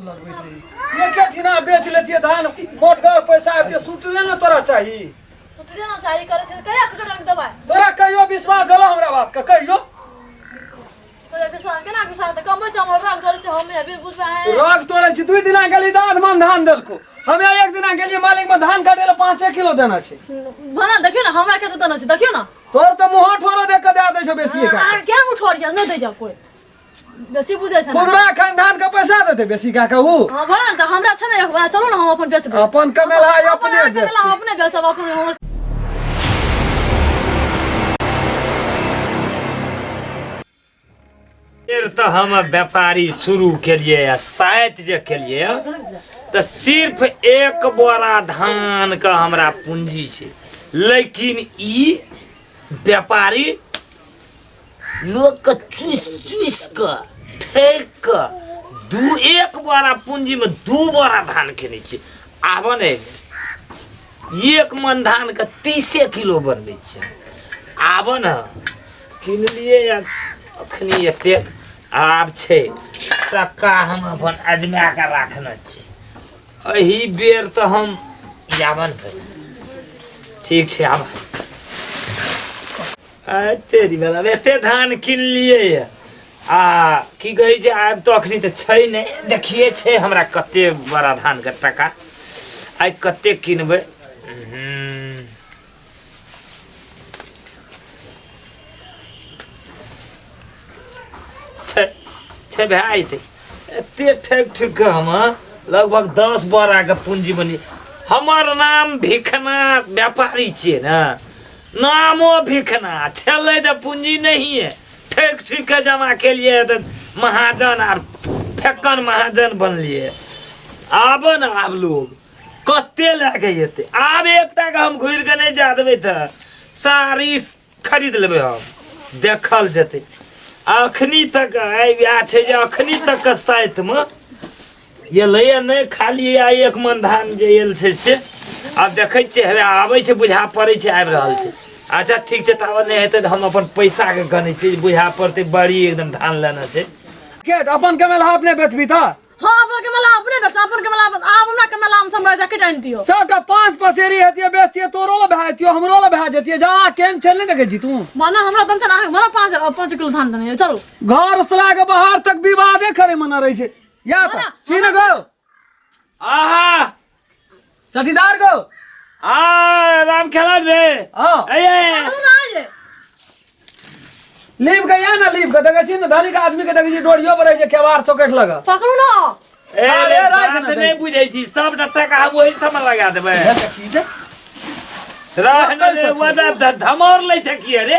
लगबैत रही एके ठिना बेच लेतियै धान मोटगर पैसा आबिते सुटले ने तोरा चाही सुटले ना चाही करै छै कहिया सुटले ना देबै तोरा कहियो विश्वास भेलो हमरा बात के कहियो कहिया विश्वास केना विश्वास तऽ कमै छै हमर रंग करै छै हम अभी बुझबै है रग तोड़े छी दुई दिना गेली तऽ आध मन धान देलको हमे एक दिना गेलियै मालिक में धान काटे ला 5 किलो देना छै भला देखियौ ने हमरा कते देना छै देखियौ ने तोर तऽ मुँह ठोरो देख के दे दै छौ बेसी का अहाँ केना उठोर यऽ नहि दै जाउ कोइ बेसी बुझै छै ने। खुदरा खान धान के पैसा देते बेसी का कहू हाँ भला ने तऽ हमरा छै ने एक बार चलू ने हम अपन बेचबै अपन कमेलहा अपन अपने अहाँ बेचतै। कमेलहा अपने बेचब अपन हमर फेर तऽ हम व्यापारी शुरू केलियै आ साइत जे केलियै तऽ सिर्फ एक बोरा धानके हमरा पूंजी छै लेकिन ई व्यापारी लोकके चूसि चूसि कऽ ठकि कऽ दू एक बोरा पूंजीमे दू बोरा धान किनै छियै आब ने एक मन धानके 30 किलो बनबै छियै आब ने किनलियै अखनी एतेक आब छै टक्का हम अपन अजमा कऽ राखने छी एहि बेर तऽ हम यावन भेल ठीक छै आब तेरी बला एते धान किनलियै आ की कहै छै आब तऽ अखनी तऽ छै नहि देखिए छै हमरा कते बड़ा धानके टका आइ कते किनबै छै छै भए जेतै एते ठकि ठुकि कऽ हम लगभग 10 बोराके पूँजी बनी हमर नाम भिखना व्यापारी छियै ने नामो भिखना छलै तऽ पूँजी नहिए ठकि ठुकि कऽ जमा केलियै तऽ महाजन आर फेक्कन महाजन बनलियै आब ने आब लोग कते लए के एतै आब एकटाके हम घुरि कऽ नहि जा देबै तऽ साड़ी खरीद लेबै हम देखल जेतै अखनी तक आइ वएह छै जे अखनी तक के साइतमे एलैए नहि खाली आइ एक मन धान जे एल छै से आब देखै छियै हेबे आबै छै बुझा पड़ै छै आबि रहल छै अच्छा ठीक छै ताबत नहि हेतै तऽ हम अपन पैसाके गनै छियै बुझा पड़तै बड़ी एकदम धान लेना छै केट अपन कमेलहा अपने बेचबी तऽ हाँ अपन के मला अपने बेच अपन के मला आब हमरा के मला हम हमरा जैकेट आनि दियो सबटा 5 पसेरी हेतियै बेचतियै तोरो लए भए जैतियो हमरो लए भए जैतियै जाड़ा केहन छै नहि देखै छी तू माना हमरा दम छै अहाँ माना 5 5 किलो धान देने चलू घर से लए के बाहर तक विवादे करे मना रहै छै या तऽ छी ने गो आहा चटीदार गो आ राम खेला रे हाँ ए तू ना आइए लीव के या ना लीव के देखै छी ने धनिक आदमी के देखै छी डोरियो पर रहै छै केवाड़ चौकट लग पकड़ू ना ए अरे राख बात ने नहि बुझै छी सबटा टका हम ओहि सबमे लगा देबै की दे रह ने रे, वदा धमौर लै छै किए रे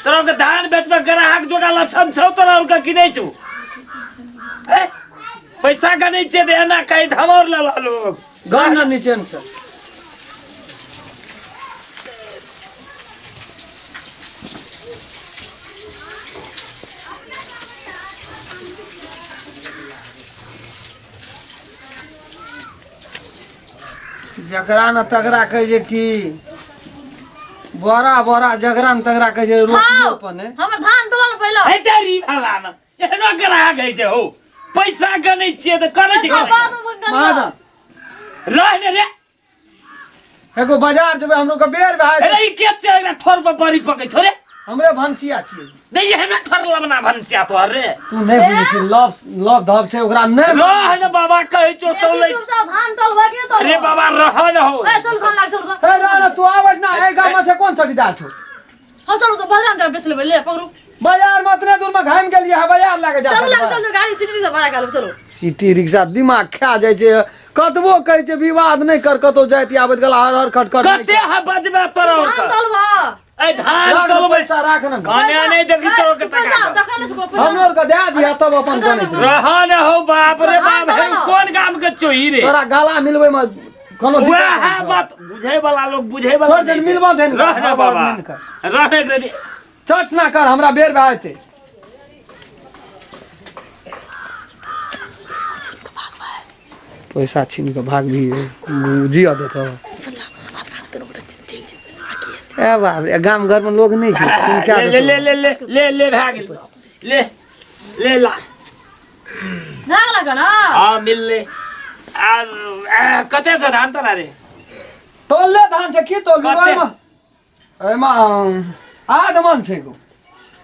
तोरा के धान बेचबे ग्राहक जोगा लक्षण छौ तोरा के कि नहि छौ ए पैसा गनै छियै तऽ एना कहि धमौर लेला लोग गन ना नीचे से जकरा न तकरा कहै छै कि बोरा बोरा जकरा न तकरा कहै छै रोटी अपन है। हमर धान तोला ने पहिले हे तेरी भला न एहनो ग्राहक होइ छै हौ पैसा गनै छियै तऽ करै छै पैसा केना? बाद में गनबा। महाजन रह ने रे एगो बाजार जेबै हमरो के बेर भए अरे ई के छै एकरा ठोर पर बड़ी पकै छौ रे हमरे भनसिया छियै नहीं एहना ठोर लबना भनसिया तोहर रे तू नहि बुझै छी लव लव धव छै ओकरा नहि रह ने बाबा कहै छौ तौलै बेसी चुपचाप धान तोलबा कि नहि तोलबा? अरे बाबा रह न हो ए, चल धान लाग चल तो। हे रह ना तू आबै ना एहि गाम में छै कोन चटीदार छौ हाँ चलो तो बाजार में बेच लेबै ले पकड़ू बाजार में इतने दूर में घाम गेलियै है बाजार लागे जा चलू लाग चल गाड़ी सिटी से भाड़ा कर चलो सिटी रिक्शा दिमाग खा जाइ छै कतबो कहै छै विवाद नहि कर कतौ जाइत आबैत गेल हर हर खटखट नहि कते है बजबे तोरा और धान तोलबा ए धान राख ने तोलबै पैसा राख ने कने नहीं देबी तोरो के पैसा टका देखा नहीं सको पैसा हमरो आरके दए दिह तब अपन गनै छै। रह न हो बाप रे धान बाप हे तोलबा। कोन गाम के चोही रे तोरा गला मिलबै में कोनो दिक्कत वएह नहि छौ। बात बुझै वाला लोग बुझै वाला छोड़ दे, नहीं छै। मिलबो दे ने। रह न हाँ, बाबा नहीं कर। रह दे चट ना कर हमरा बेर भए जेतै पैसा छीन कऽ भाग भी जिया देतौ ए बाप रे गाम घर में लोग नहीं छै छीन कए ले ले देतौ। ले ले ले ले भए गेल ले ले ला भए गेल अहाँके ने हाँ मिलले आ आ, कते छौ धान तोरा रे तोलले धान छै की तोल कते? ओहिमे ओहिमे आध मन छै गो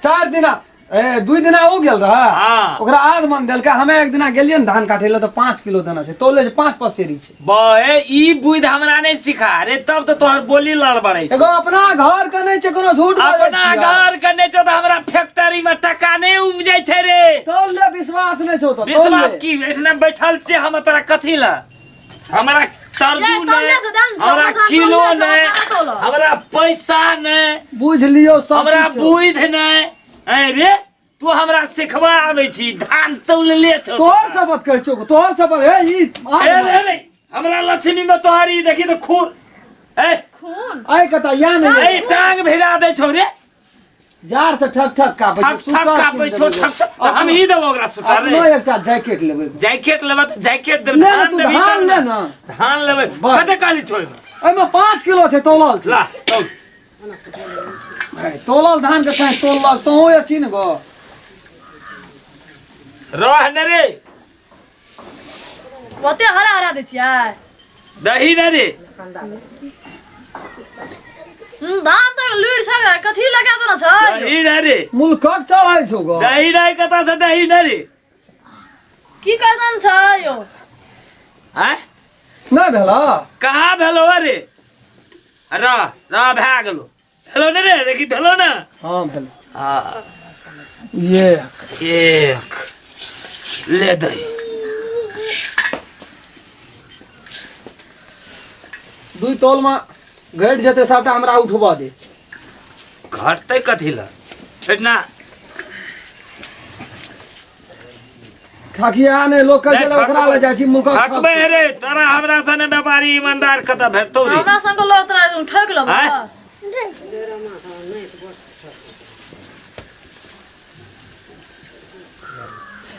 4 दिना ए 2 दिना हो गेल रहे। ओकरा आध मन देलकै। हमे एक दिना गेलियै ने धान काटे लए तऽ 5 किलो देना छै। तोले छै, 5 पसेरी छै। बे, ई बुद्धि हमरा नहि सिखा रे, तब तऽ तोहर बोली लड़बड़ै छौ। एगो अपना घर के नहि छै, कोनो झूठ बाजै अपना छियै। घर के नहि छौ तऽ हमरा फैक्ट्री में टका नहि उपजै छै रे। तोल ले, विश्वास नहि छौ तऽ तोल विश्वास ले। की एहिठिना बैठल छियै हम तोरा कथी लए? हमरा तरजू ये, तोले नहि, से दान, हमरा धान किलो तोले से नहि, धान तोलो। हमरा पैसा नहि, बुझ लियौ सब हमरा किछु। बुद्धि नहि। ऐ रे, तू हमरा सिखबा आबै छी? धान तौलले छौ? तोहर शपथ कहै छौ, तोहर शपथ हे ई। ए रे रे, हमरा लक्ष्मी में तोहर ई देखी तऽ खून ए। खून। आइ कतऽ या नहि। ए, टांग भिड़ा दै छौ रे। जार से ठक ठक कापै ठक छै। ठक कापै छौ, ठक ठक। तऽ हम ही देबो ओकरा सुटर अपनो रे। एकटा जैकेट लेबै। जैकेट लेबै तऽ जैकेट देबै। ले ने धान तू देबही धान तब ले ने। ने। धान लेबै। बस। कते कहली छौ ओहिमे? एहिमे 5 किलो छै, तोलल छै। ला तौल। ए, तोलल धान के साँझ तोललक तोहूँ अछि ने गो। रह ने रे। ओते हरा हरा दै छियै। दही ने रे। धान तऽ लुरि छै रे, कथी लगा देना छै? दही ने रे। मुल्कक चढ़ै छौ गो। दही नहि, कतऽ से दही ने रे? की कर देन छै यौ? आँय? नहि भेल? कहाँ भेलो रे? रह रह, भए गेलो, भेलो ने रे, देखी, भेलो ने? हाँ, भेल। हाँ। ये। एक ले दही। 2 तौल में घटि जेतै सबटा, हमरा उठबऽ दे। घटतै कथी लए एतना? ठकिया नहि, लोक कहै छै ओकरा लग जाइ छी मुखक। ठकबै रे तोरा? हमरा सने व्यापारी ईमानदार कतऽ भेटतौ रे? हमरा संग लोक तोरा ठकि लेबौ। आँय?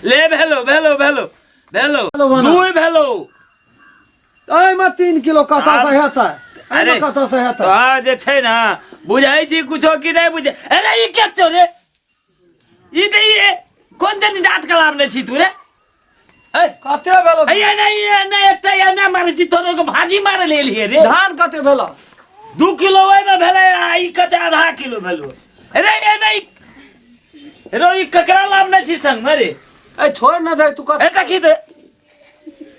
ले, भेलो भेलो भेलो भेलो। भेलो बना। दुइ भेलो। एहिमे 3 किलो कतऽ से हेतै? अरे एहिमे कतऽ से हेतै? तोहर जे छै ने, बुझै छी कुछो कि नहि बुझै? अरे, ई के छौ रे? ई तऽ ई कोन दिन जात कलाम नहि छी तू रे? ए। कते भेलो? ए, नहि नहि, एकटा एना मारै छी तोरे के, भाजी मारै ले एलियै रे। धान कते भेलो? 2 किलो ओहिमे भेलै आ ई कते आधा किलो भेलो रे। ए नहि रो, ई ककरा लाभ नहि छी संगमे रे? ए, छोड़ न दे तू कत ए, देखी तऽ।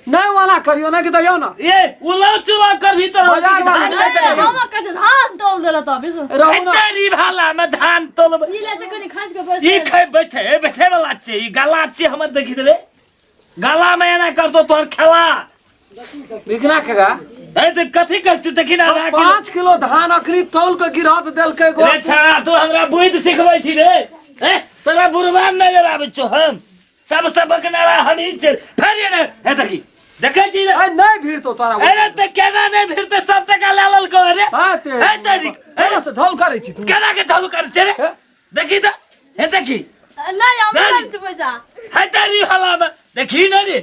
नहि, ओना करियो नहि कि दैयो न। ए, उलाउ चुलाउ करभी तऽ बाजार वाला। धान बेचै ए, हम कहै छै धान तौल देला तऽ विश्व रहू न। एते रिभाला में धान तोलब। ई ले छै कनि खाँचि के बैस। ई खै बैठे बैठे वाला छै, ई गला छै हमर, देखी देले गला में एना करतो तोहर खेला। बिकना के गा। ए तऽ कथी कर तू, देखी ना, आधा किलो। 5 किलो धान अखनी तौल के गिरहत देलकै गो। रे छड़ा, तू हमरा बुद्धि सिखबै छी रे? ए, तोरा बुढ़बा नजर आबै छौ? हम सब सबक नारा हम ही छै फेर ये ने। हे, देखी, देखै छी रे। ए, नहि भीड़ तो तोरा। अरे, तऽ केना नहि भिड़तै? सब टका लए लेलकौ रे। हाँ ते। हे तरी। केना से झोल करै छी तू? केना के चालू करै छै रे? हे? देखी तऽ, हे देखी। नहि, हम नहि। नहि छी पैसा। हे तरी वाला में देखी ने रे,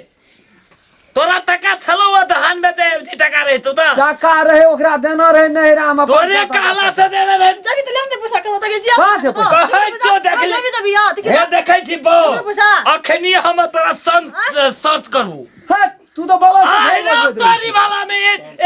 तोरा टका छलौ आ धान बेचे अबती टका रहितौ तऽ। टका रहे, ओकरा देना रहे नैहरा में। तोरे कहला से देने रहे। देखी तऽ, लेम ने पैसा कतऽ देखै छियै? कहाँ छै पैसा? कहै छौ, देख ले। जेबी तऽ बियाह देखी। हे, देखै छी बौ। पैसा। अखनी हम तोरा संग सर्च करू। हे, तू तऽ बगल से आइ झोल रे बजबैत रहै। तोरी वाला में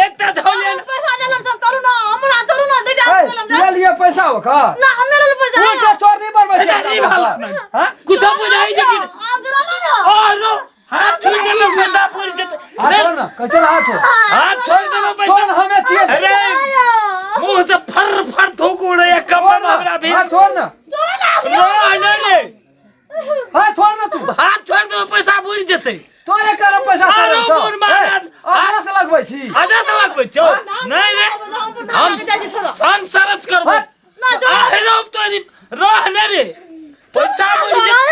एकटा झौले। पैसा देलम सब करू ना, हमरा जोरू ना दे जा। हे, ले लिए पैसा ओकर। ना, हम नहि लेलहुँ पैसा। उल्टा चोर नहीं बनबै छै। तोरी वाला में हाँ? कुछो बुझाइ छै कि नहि? आब जोड़ा ना ना। आरो हाथ छोड़ देबै, पैसा पुरि जेतै। हाथ छोड़ ना, कहै छौ ने, हाथ छोड़। हाथ छोड़ देबै पैसा। छोड़, हमे छियै। अरे, मुंह से फर फर थूक उड़ैया कमर में हमरा भी। हाथ छोड़ ना। रह ने रे। हाथ छोड़ ना तू। हाथ छोड़ देबै, पैसा बुरि जेतै। तोरे कर पैसा। आरो बुढ़ महाराज। आरा से लगबै छी। आधा से लगबै छौ नहीं रे, हम संग सरच करबो। आहिरो तोरी, रह ने रे, पैसा बुरि जेतै,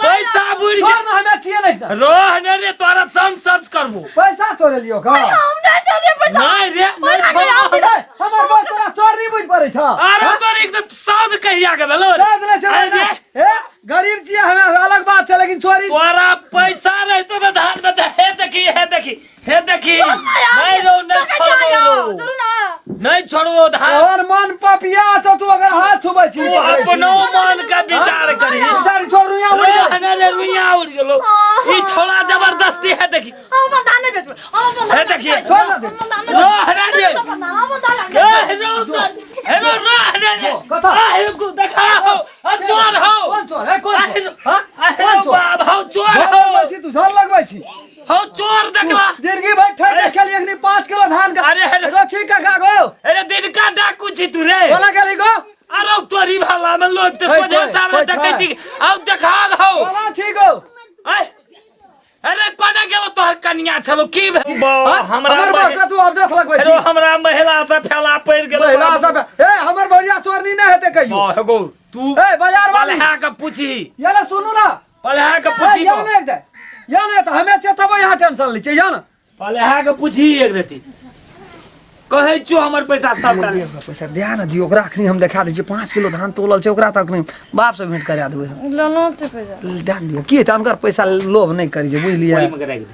पैसा बुरि छोड़ ना, हमे छियै नहीं तऽ। रह ने रे, तोरा संग सर्च करबो। पैसा चोरे लियो का? नहीं रे, नहीं छोड़बो। हमर बस तोरा चोर नहीं बुझ पड़ै छ? आरो तोर एकदम साध कहिया के भेलो रे? साध नहि छै। अरे नहि। हे, गरीब छियै हमे, अलग बात छै, लेकिन चोरी। तोरा पैसा रहितो तऽ धान में तऽ हे देखी, हे देखी, हे देखी, नहीं रो, नहीं छोड़बो रो, नहीं छोड़बो धान। तोहर मन पपिया छौ, तू अगर हाथ छुबै छी। तू अपनो मन के विचार करी। विचार छोड़, रुइया उड़ि गेल। रे, रुइया उड़ गेलो। गेलो। ई छोड़ा जबरदस्ती है देखी। हम अपन धान नहीं बेचबै, हम अपन धान हे देखिए। छोड़ ना दे। हम धान रह ना रे। अपन धान, हम धान ए रो तो हे रो रह ना रे। कथा? आ हे गु देखा हो आ चोर हो। कोन चोर है कोन आ चोर? हाँ? आ हे कोन चोर? बाप हो चोर झोर हो। लगबै छी तू, झोर लगबै छी। हो चोर देखला। जिंदगी भर ठक के खेली अखनी 5 किलो धान का। अरे अरे। एगो छी काका गो। अरे दिन का डाकू छी तू रे। बोला गेली गो। अरे तोरी भाला में लोग तो ओए, सोझे कोई, सामने कोई देखै छी आउ देखा हो। बोला छी गो। आय, अरे कोना गेलो तोहर कनिया छलो की भेल? हाँ? हमरा हमर महि- बाप तू अवधेश लगबै हेलो छी। हमरा महिला से फैला पड़ि गेलो। महिला सब ए हमर भैया चोरनी नहीं हेतै कहियो। हाँ, हेगो तू ए बाजार वाली पलहा के पूछी। ये ले सुनू ना। पलहा के ए, पूछी। या ना एक दे। या ना तऽ हमे चेतबै यहाँ टेंशन लै छियै या ना। पलहा के पूछी एक रति। कहै छियो हमर पैसा सबटा ले। ओकरा पैसा दिया ना दियो, ओकरा अखनी हम देखा दै छियै 5 किलो धान तोलल छै ओकरा तऽ अखनी बाप से भेंट करा देबै हम। लेना छै पैसा। दए दियौ की हेतै हुनकर पैसा लोभ नहि करै छै बुझलियै। ओहिमे के राखि दे।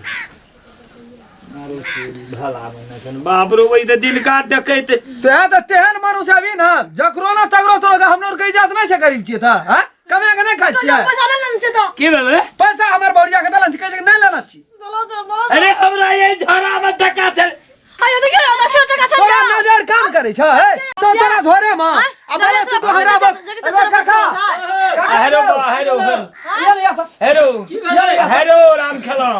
अरे तोरी भला महीना छन। बाप रो वही तऽ दिनका डकैत। तें तऽ तेहन मनुष्य अभी ना जकरो ना तकरो तोरो हमरो आरके इज्जत नहि छै गरीब छियै तऽ हाँ कमे के नहि खाइ छियै। पैसा ले लेने छै तऽ। की भेल रे? पैसा हमर बौरिया के देलन छै कहै छै कि नहि लेना छी। बोलो तो बोलो। अरे हमरा ये झोरा में टका छल। आयो देखियो देखियो टका छल। तोरा नजर काम करै छ हे तो तोरा झोरे में आ बोले छी तू हमरा बक काका। हेरो हेरो ये ले या हेरो हेरो राम खेला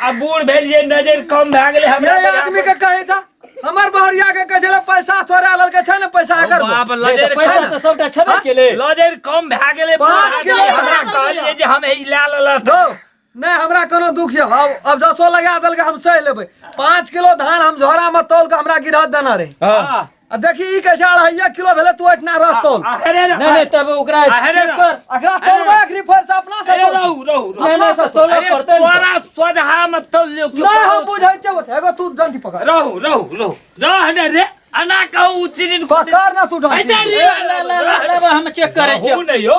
आ बूढ़ भेल जे नजर कम भए गेलै हमरा। ये आदमी के कहै था हमर बहरिया के कहै छलै पैसा चोरा लेलकै छै ने पैसा एकर बाप लजर पैसा तऽ सबटा छेबे केलै। लजर कम भए गेलै। 5 किलो हमरा कहलियै जे हम ई लए लेलक। दो नहीं हमरा कोनो दुख छै अब जसो लगा देलकै हम सहि लेबै। 5 किलो धान हम झोरा में तौल के हमरा गिरह देना रहे। हाँ। आ देखी ई कहै छै 2.5 किलो भेलै तू एतना रह तौल। नहीं नहीं तब ओकरा चेक कर। एकरा तौलबै अखनी फेर से अपना से अरे तौल। रहू रहू नहीं नहीं तऽ तौलऽ अरे पड़तै ने। तोरा सोझा में तौल लियो क्यों? नहीं हम बुझै छियै एगो तू डंटी पकड़। रहू रहू रहू रह ने रे अना कहू उचिन पकड़ ना तू डंटी। अरे ला ला ला ला हम चेक करै छियै। रहू नहीं हो।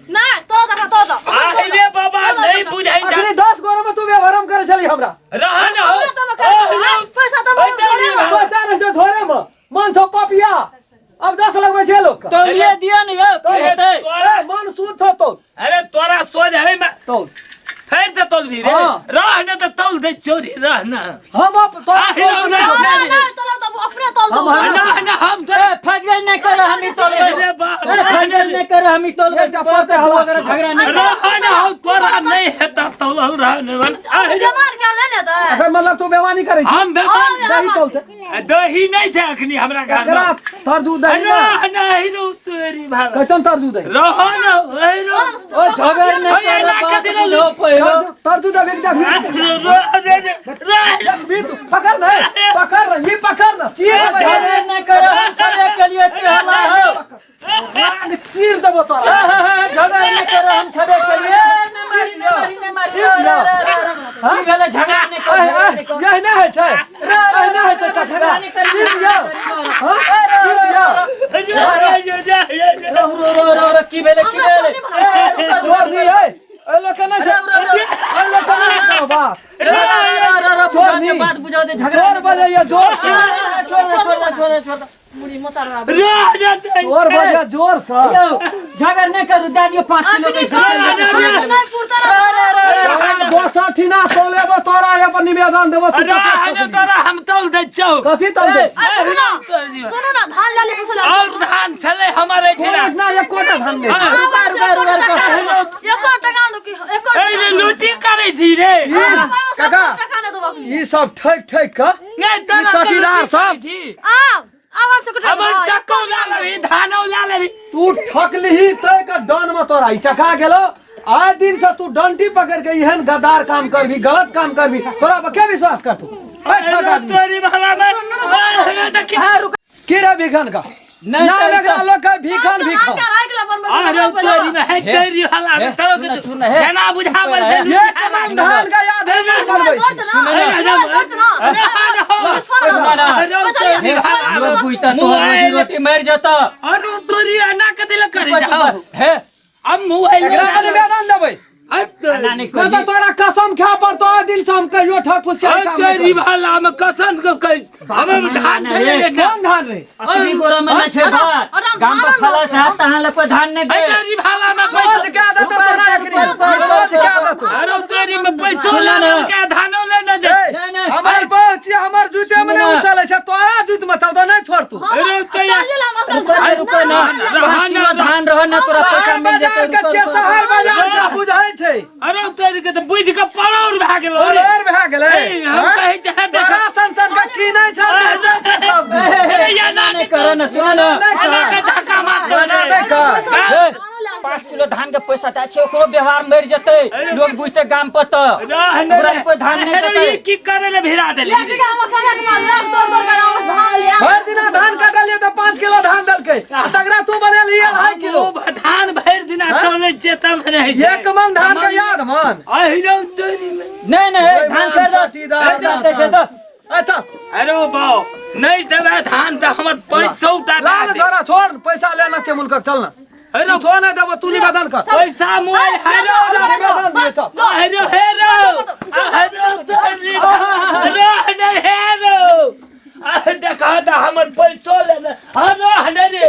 नहीं तो देखा तो दो। अरे बाबा नहीं बुझाई जा। अखनी 10 गोरे में तू व्यवहारम करै छली हमरा। रह न हो। पैसा तो पैसा रहै छै झोरे में मन छौ पपिया अब 10 लगबै छै लोक के। तौलिए दिअ ने यौ की हेतै। तोरा मन सूद छौ तौल। अरे तोरा सोझ है में तौल फेर से तौल भी रे। रह न त तौल दे चोरी रह न। हम अब तोरा अपने तौल दो। ना ना हम तो फजल नहीं कर हम ही तौलबै। अरे बाप अरे फजल नहीं कर हम ही तौलबै। पड़ते हवा झगड़ा नहीं रह न हो तोरा नहीं हेता तौलल रह न। बेमार के ले लेतै। अगर मतलब तू बेमानी करै छी। हम बेमान दही तौलतै। दही नहीं छै अखनी हमरा घर में। तरजू दही ना ना रो तोरी भाला। कैसन तरजू दही? रह न रो। ओ झगड़ नहीं कर तरजू दही एक जा तू पकड़ ना पकड़ ना ये पकड़ ना चीर झगड़ नहीं कर हम छबे के लिए तेहला हो। चीर देबो तोरा। झगड़ नहीं कर हम छबे के लिए। नहीं मारी नहीं मारी की भेलै झगड़ा नहीं कर। यही नहीं है छै यही नहीं है छै झगड़ा चीर दियो। हां चीर दियो। रो रो रो रो की भेलै की भेलै चोर नहीं है ए लोग के नहीं छै ए लोग के नहीं छै बात रो रो रो चोर नहीं बात बुझा दे झगड़ा चोर बजैया जोर से छोड़ दे छोड़ दे छोड़ दे छोड़ दे मुड़ी मचा रहा। चोर बजैया जोर से। झगड़ा नहीं करू दे दियो 5 किलो के। नहीं पुरता दोसर ठिना तौलेबो तोरा ये पर निवेदन देबो तू। अरे तोरा हम तौल दै छौ। कथी तौल दे? सुनो सुनो ना धान लाली पैसा ला। और धान छलै हमर एठिना। ना एकोटा धान नै। रुका रुका रुका रुका एको टका दो की एको ए रे लूटी करै छी रे। काका ई सब ठक ठक के नै तोरा चौकीदार सब आब आब हम सब हमर टको ला लेबी धानो ला लेबी। तू ठकलिही तै के डन में तोरा ई टका गेलो। आइ दिन से तू डंटी पकड़ के एहन गद्दार काम करबी गलत काम करबी तोरा पर के विश्वास करतौ? तोरी भला में देखी की रे भिखन का नहीं ना एकरा लोग के भिखन भिखन। अरे तोरी में है तोरी भला में तोरो के केना बुझाबल छै। ये कमान धान का याद है नहीं बनबै छै रोटी मर जता। अरे तोरी एना कथि ल करै जाओ हे अब मोबाइल एकरा निवेदन देबै नहीं तोरा कसम खा पड़तो आइ दिन से। जिंदगी से हम कहियो ठक फुसिया काम नहीं तेरी करब। भाला में कसम के कह हमें धान नहीं, छले नहीं, बेटा कोन धान रे अपनी गोरा में ना छै भात अरे, गाम पर धान खलास हाथ तहाँ लग कोई धान नहीं दे तेरी भाला में सोच के आदत तोरा एखनी सोच के आदत अरे तेरी में पैसो सुन ले ना। के धानो लेने दे ए, नहीं, नहीं। हमर बस छियै, हमर जूते में नहीं सुन ना। उछलै छै तोरा जूत में चलतो नहीं छोड़ तू अरे तेरी रुको ना रुको ना रहा 5 ना, किलो धान रह ना तोरा पैसा शहर मिल बाजार जेतै के रुको छियै रुको शहर बाजार के बुझै छै अरे तेरी के तऽ बुझि के पड़ौर भए गेलो रे परोर भए गेलै ए, हम हँ? कहै छै, देख। तोरा सन सन के कीनै छै बेचै छै सब दिन। अरे या ना नहीं करो ना सुन ना नहि कर। एना के धक्का मारतो एना नहि कर। ए, 5 किलो धान के पैसा दै छै ओकरो व्यवहार मरि जेतै लोग बुझतै गाम पर तऽ ओकरा कोई धान नहीं अरे देतै ई की करे ले भिरा देली भरि दिना धान कटलियै तऽ 5 किलो धान देलकै आ तकरा तू बनेलही 2.5 किलो ओ धान भरि दिना तौलै छियै तब ने होइ छै एक मन धान के याद मन अहिनो तोरी में। नहीं नहीं ए, धान छोड़ दो साथीदार, पैसा दै छै तऽ अच्छा अरे बाउ नहि देबै धान तऽ हमर पैसो टा लाल दे दे। झोरा छोड़ पैसा लेना छै मुल्कक चल ना अरे तू नहीं देबो तू निवेदन कर पैसा मोय हेरो निवेदन दिए चल हेरो हेरो हेरो तोरी रह नहि हेरो आ देखा तऽ हमर पैसो लेने हेरो हने रे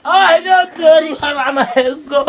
अरे तोरी हराम गो।